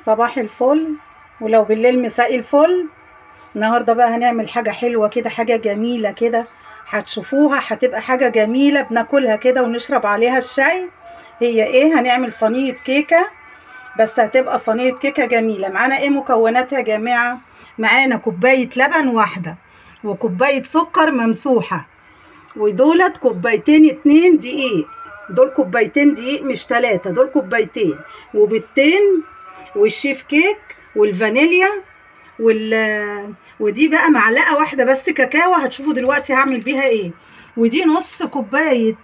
صباح الفل، ولو بالليل مساء الفل. النهارده بقى هنعمل حاجة حلوة كده، حاجة جميلة كده، هتشوفوها هتبقى حاجة جميلة بناكلها كده ونشرب عليها الشاي. هي ايه؟ هنعمل صينية كيكة، بس هتبقى صينية كيكة جميلة. معانا ايه مكوناتها يا جماعة؟ معانا كوباية لبن واحدة، وكوبايه سكر ممسوحة، ودولت كوبايتين 2 دقيق، دول كوبايتين دقيق مش 3، دول كوبايتين، وبيضتين، والشيف كيك، والفانيليا، ودي بقى معلقه واحدة بس كاكاو، هتشوفوا دلوقتي هعمل بيها ايه. ودي نص كوباية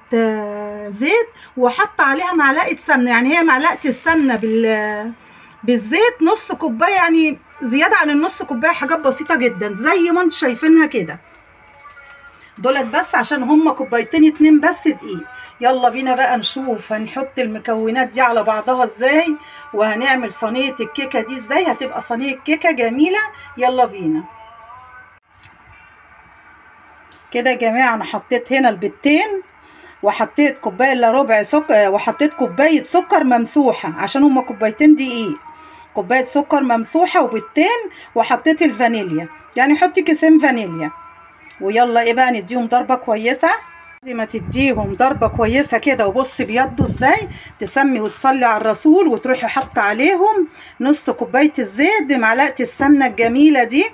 زيت، وحط عليها معلقه سمنه، يعني هي معلقه السمنة بالزيت نص كوباية، يعني زيادة عن النص كوباية، حاجات بسيطة جدا زي ما انتم شايفينها كده. دولت بس عشان هما كوبايتين 2 بس دقيق. يلا بينا بقى نشوف هنحط المكونات دي على بعضها ازاي، وهنعمل صينية الكيكة دي ازاي، هتبقى صينية كيكة جميلة. يلا بينا كده يا جماعة. انا حطيت هنا البيضتين، وحطيت كوباية الا ربع سكر، وحطيت كوباية سكر ممسوحة عشان هما كوبايتين دقيق، كوباية سكر ممسوحة وبيضتين، وحطيت الفانيليا، يعني حطي كيسين فانيليا. ويلا ايه بقى نديهم ضربه كويسة، زي ما تديهم ضربه كويسة كده. وبصي بيضوا ازاي، تسمي وتصلي على الرسول، وتروحي حاطه عليهم نص كوباية الزيت بمعلقه السمنة الجميلة دي.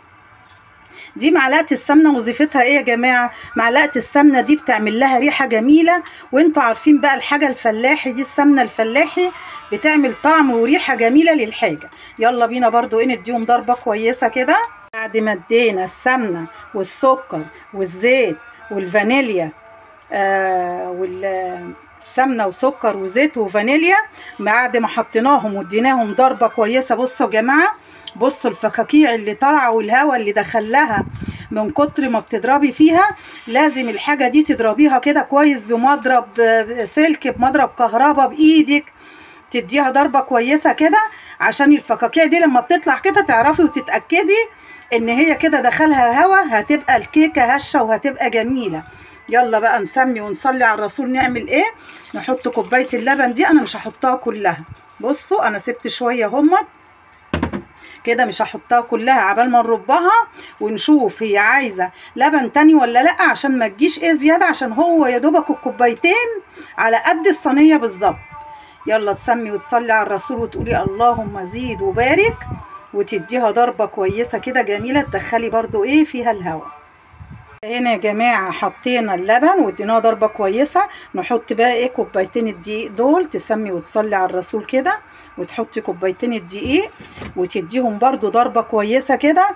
دي معلقه السمنة وظيفتها ايه يا جماعة؟ معلقه السمنة دي بتعمل لها ريحه جميلة، وانتوا عارفين بقى الحاجة الفلاحي دي، السمنة الفلاحي بتعمل طعم وريحه جميلة للحاجة. يلا بينا برضو ايه نديهم ضربه كويسة كده. بعد ما ادينا السمنة والسكر والزيت والفانيليا، والسمنه وسكر وزيت وفانيليا، بعد ما حطيناهم واديناهم ضربه كويسة. بصوا يا جماعة، بصوا الفكاكيع اللي طالعه والهواء اللي دخلها من كتر ما بتضربي فيها. لازم الحاجة دي تضربيها كده كويس بمضرب سلك، بمضرب كهرباء، بايدك تديها ضربه كويسة كده، عشان الفكاكيع دي لما بتطلع كده تعرفي وتتاكدي ان هي كده دخلها هوا، هتبقى الكيكه هشه وهتبقى جميلة. يلا بقى نسمي ونصلي على الرسول. نعمل ايه؟ نحط كوباية اللبن دي، انا مش هحطها كلها، بصوا انا سبت شوية هما كده، مش هحطها كلها عبال ما نربها ونشوف هي عايزه لبن تاني ولا لا، عشان ما تجيش ايه زيادة، عشان هو يا دوبك الكوبايتين على قد الصينية بالظبط. يلا تسمي وتصلي على الرسول وتقولي اللهم زيد وبارك، وتديها ضربه كويسة كده جميلة، تدخلي برضو ايه فيها الهواء. هنا يا جماعة حطينا اللبن واديناها ضربه كويسة. نحط بقى ايه كوبايتين الدقيق دول، تسمي وتصلي على الرسول كده، وتحطي كوبايتين الدقيق وتديهم برضو ضربه كويسة كده،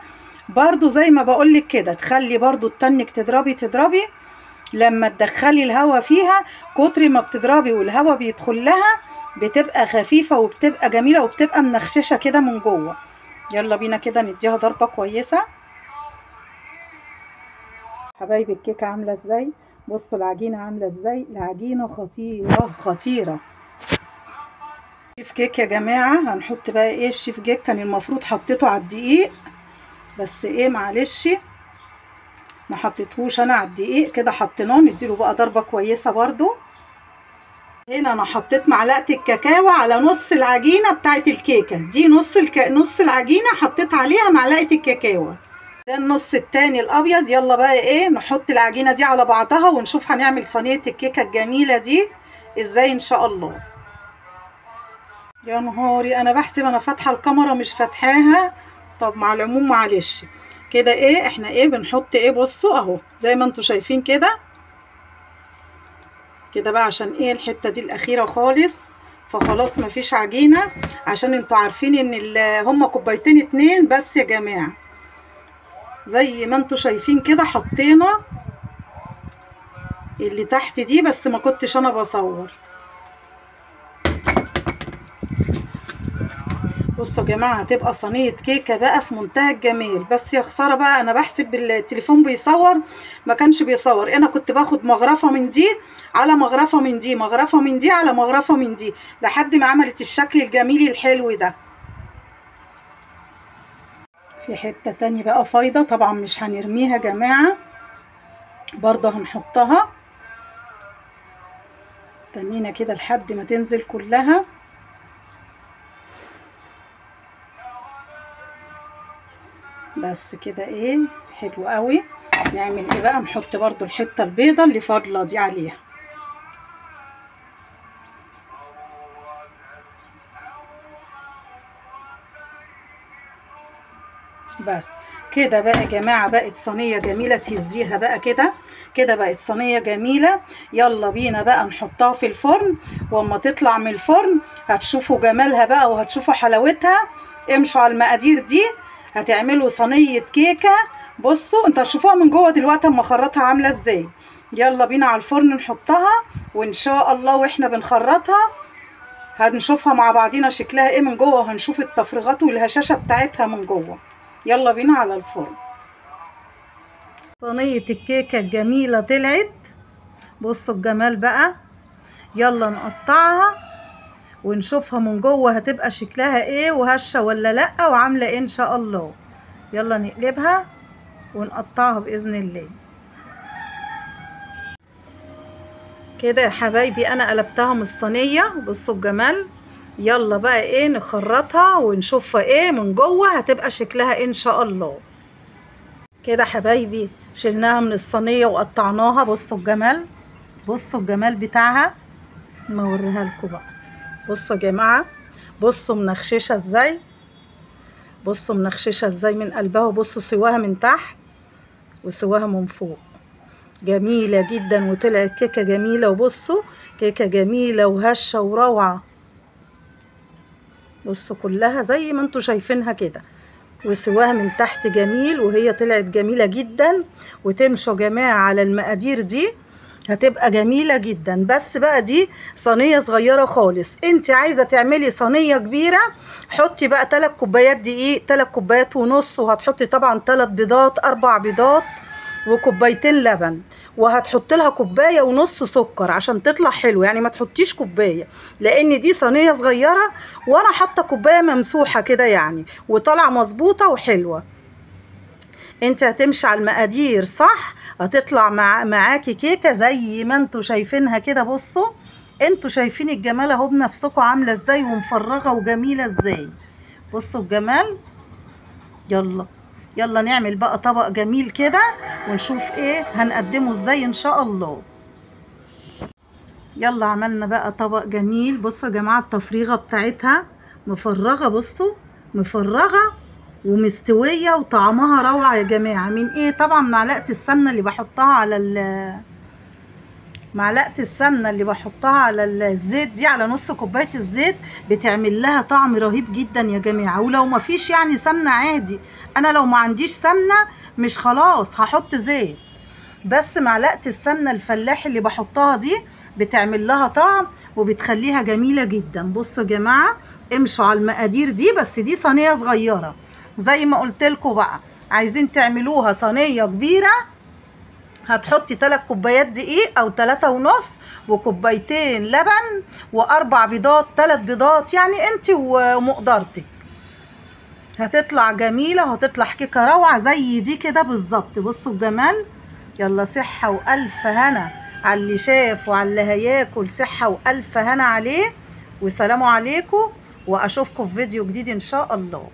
برضو زي ما بقولك كده، تخلي برضو التنك تضربي تضربي لما تدخلي الهواء فيها. كتر ما بتضربي والهواء بيدخل لها بتبقى خفيفة وبتبقى جميلة وبتبقى منخششه كده من جوه. يلا بينا كده نديها ضربه كويسة. حبايبي الكيكه عامله ازاي؟ بصوا العجينة عامله ازاي، العجينة خطيرة خطيرة. شيف كيك يا جماعة، هنحط بقى ايه الشيف كيك، كان المفروض حطيته على الدقيق، بس ايه معلش ما حطيتهوش انا على الدقيق كده، حطيناه. نديله بقى ضربه كويسة برضو. هنا انا حطيت معلقه الكاكاو على نص العجينة بتاعه الكيكه دي، نص العجينة حطيت عليها معلقه الكاكاو، ده النص التاني الابيض. يلا بقى ايه نحط العجينة دي على بعضها ونشوف هنعمل صينية الكيكه الجميلة دي ازاي ان شاء الله. يا نهاري، انا بحسب انا فاتحة الكاميرا مش فاتحاها. طب مع العموم معلش كده ايه احنا ايه بنحط ايه، بصوا اهو زي ما انتم شايفين كده كده بقى، عشان ايه الحتة دي الاخيرة خالص، فخلاص مفيش عجينه، عشان انتوا عارفين ان هما كوبايتين 2 بس يا جماعة. زي ما انتوا شايفين كده حطينا اللي تحت دي، بس ما كنتش انا بصور. بصوا يا جماعة هتبقى صينية كيكة بقى في منتهى الجمال. بس يا خسارة بقى انا بحسب التليفون بيصور، ما كانش بيصور. انا كنت باخد مغرفه من دي على مغرفه من دي، مغرفه من دي على مغرفه من دي، لحد ما عملت الشكل الجميل الحلو ده. في حتة تانية بقى فايضه، طبعا مش هنرميها يا جماعة، برضه هنحطها تنينا كده لحد ما تنزل كلها. بس كده ايه حلو قوي. نعمل ايه بقى؟ نحط برضو الحتة البيضة اللي فاضلة دي عليها. بس كده بقى يا جماعة بقت صينية جميلة. تهزيها بقى كده كده، بقت صينية جميلة. يلا بينا بقى نحطها في الفرن، واما تطلع من الفرن هتشوفوا جمالها بقى وهتشوفوا حلاوتها. امشوا على المقادير دي هتعملوا صينية كيكة. بصوا انتوا هتشوفوها من جوه دلوقتي اما اخرطها عامله ازاي. يلا بينا على الفرن نحطها، وان شاء الله واحنا بنخرطها هنشوفها مع بعضينا شكلها ايه من جوه، وهنشوف التفريغات والهشاشه بتاعتها من جوه. يلا بينا على الفرن. صينية الكيكه الجميلة طلعت، بصوا الجمال بقى. يلا نقطعها ونشوفها من جوه هتبقى شكلها ايه، وهشه ولا لا، وعامله ايه ان شاء الله. يلا نقلبها ونقطعها باذن الله. كده يا حبايبي انا قلبتها من الصينية، بصوا الجمال. يلا بقى ايه نخرطها ونشوفها ايه من جوه هتبقى شكلها ايه ان شاء الله. كده حبايبي شلناها من الصينية وقطعناها، بصوا الجمال، بصوا الجمال بتاعها. ما اوريها لكم بقى. بصوا يا جماعة، بصوا منخششه ازاي، بصوا منخششه ازاي من قلبها، وبصوا سواها من تحت وسواها من فوق. جميلة جدا، وطلعت كيكة جميلة. وبصوا كيكة جميلة وهشه وروعه. بصوا كلها زي ما انتوا شايفينها كده، وسواها من تحت جميل، وهي طلعت جميلة جدا. وتمشوا يا جماعة على المقادير دي هتبقى جميلة جدا. بس بقى دي صينية صغيرة خالص، انت عايزه تعملي صينية كبيرة حطي بقى 3 كوبايات دقيق، 3 كوبايات ونص، وهتحطي طبعا 3 بيضات، 4 بيضات، وكوبايتين لبن، وهتحط لها كوباية ونص سكر عشان تطلع حلو. يعني ما تحطيش كوباية لان دي صينية صغيرة، وانا حاطه كوباية ممسوحة كده يعني، وطالعه مظبوطة وحلوه. انت هتمشي على المقادير صح هتطلع معاكي كيكة زي ما انتوا شايفينها كده. بصوا انتوا شايفين الجمال اهو بنفسكم عامله ازاي، ومفرغه وجميلة ازاي. بصوا الجمال. يلا يلا نعمل بقى طبق جميل كده ونشوف ايه هنقدمه ازاي ان شاء الله. يلا عملنا بقى طبق جميل. بصوا يا جماعة التفريغه بتاعتها مفرغة، بصوا مفرغة ومستويه وطعمها روعه يا جماعة. من ايه؟ طبعا معلقه السمنة اللي بحطها على معلقه السمنة اللي بحطها على الزيت دي، على نص كوباية الزيت، بتعمل لها طعم رهيب جدا يا جماعة. ولو ما فيش يعني سمنه عادي، انا لو ما عنديش سمنه مش خلاص هحط زيت، بس معلقه السمنة الفلاح اللي بحطها دي بتعمل لها طعم وبتخليها جميلة جدا. بصوا يا جماعة امشوا على المقادير دي، بس دي صينية صغيرة زي ما قلت لكم. بقى عايزين تعملوها صينية كبيرة هتحطي 3 كوبايات دقيق او 3.5، وكوبايتين لبن، و4 بيضات، 3 بيضات، يعني انت ومقدرتك. هتطلع جميلة وهتطلع كيكة روعه زي دي كده بالظبط. بصوا الجمال. يلا صحة والف هنا على اللي شاف وعلى اللي هياكل، صحة والف هنا عليه. وسلام عليكم، واشوفكم في فيديو جديد ان شاء الله.